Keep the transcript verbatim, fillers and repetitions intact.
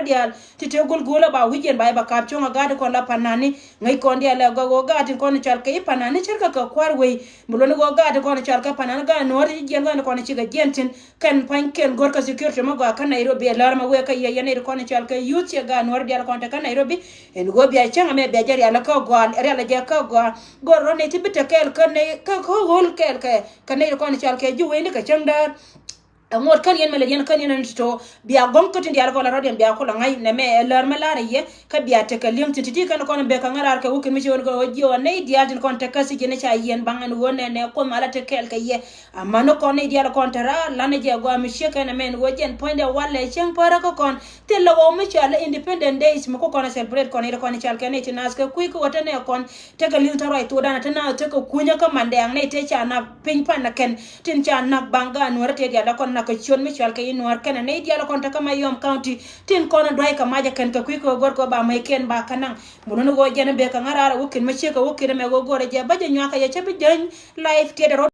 diaal ti te gul gul a ba wi̱c yɛn ba yɛ ba ka̱p cuɔ̱ŋ a gaat ti kɔn la panani. Ŋäc kɔn diaal ɛ gɔk ɣöö gaat tin kɔn cɔal kɛ i̱ panani cärkɛ kɛ kua̱r wei. Mi luɔ̱ni ɣöö gaat tin kɔn cɔal kɛ panani gaat nuɔ̱ɔ̱r ti ci jiɛn gaat tin kɔn cikɛ jiɛn tin. Kɛn pa̱ny kɛn go̱r kä security mi gɔaa kä Nairobi ɛ lär mi wee kä yɛ yɛn nɛy ti kɔn cɔal kɛ youth ciɛ gaat nuɔ̱ɔ̱r diaal kɔn te kä Nairobi. Ɛn ɣöö bia cäŋ ɛmɛ bia jɛ rial kä gɔaa, rial jɛ kä gɔaa. Go̱r rɔ nɛy ti bi te kɛɛl kä nɛy kä kä ɣöl kɛɛl kɛ kä nɛy ti kɔn cɔal kɛ ji̱ wecni kɛ cäŋ däär. Ɛŋot kän yɛn mɛ lɛ yɛn kän yɛn ɛn ti tɔ bia gɔ̱ŋ kä tin diaal kɔn la rɔ̱t yɛn bia kulɛ ŋa̱c nɛ mɛ ɛ lär mɛ lar ɛ yɛ. Kä bia tekɛ li̱eŋ tin ti̱ti̱ kɛn kɔn bek kä ŋäraar kɛ wä kɛn mi ci ɣän kɛ ɣöö jiɛ ɣän nɛy diaal tin kɔn te kä thiec ni ca yiɛn baŋ ɛn ɣöö nɛnɛ Kuoth malä te kɛɛl kɛ yɛ. Amäni kɔn nɛy diaal kɔn te raar lanɛ jɛ gɔaa mi ciek kɛn ɛmɛn ɣöö jɛn puɔ̱nydɛ walɛ cieŋ pärä kä kɔn. Thilɛ ɣɔw mi cɔal i̱ Independent Days mi ku kɔn ɛ celebrate kɔn i̱ kɔn cɔal kɛ nɛy ti naath kɛ kui̱ kä wä te nɛ kɔn. Tekɛ li̱ŋ te ruac thokdan te naath tekɛ kunyä kä mandɛɛŋ nɛy te ca nak piny pan ɛ kɛn. Tin ca nak baŋ gaat nuäärä tëë diaal ɛ kɔn nak kɛ ciöt mi cɔal kɛ i̱ nuäär kɛnɛ nɛy diaal ɛ kɔn te kä Mayom County. Tin kɔn ɛ dua̱c kɛ mac ɛ kɛn kɛ kui̱ kɛ ɣöö gɔ̱r kɛ ɣöö ba mäc kɛn ba kä naŋ. Mun ni ɣöö jɛn ɛ bek kɛ ŋäraar ɛ wä ki̱n mi ciek kɛ wä ki̱n ɛmɛ ɣöö gɔ̱r ɛ jɛ bä jɛ nyuak kɛ yɛ cä bi jäny live tiɛt ɛ rɔ̱.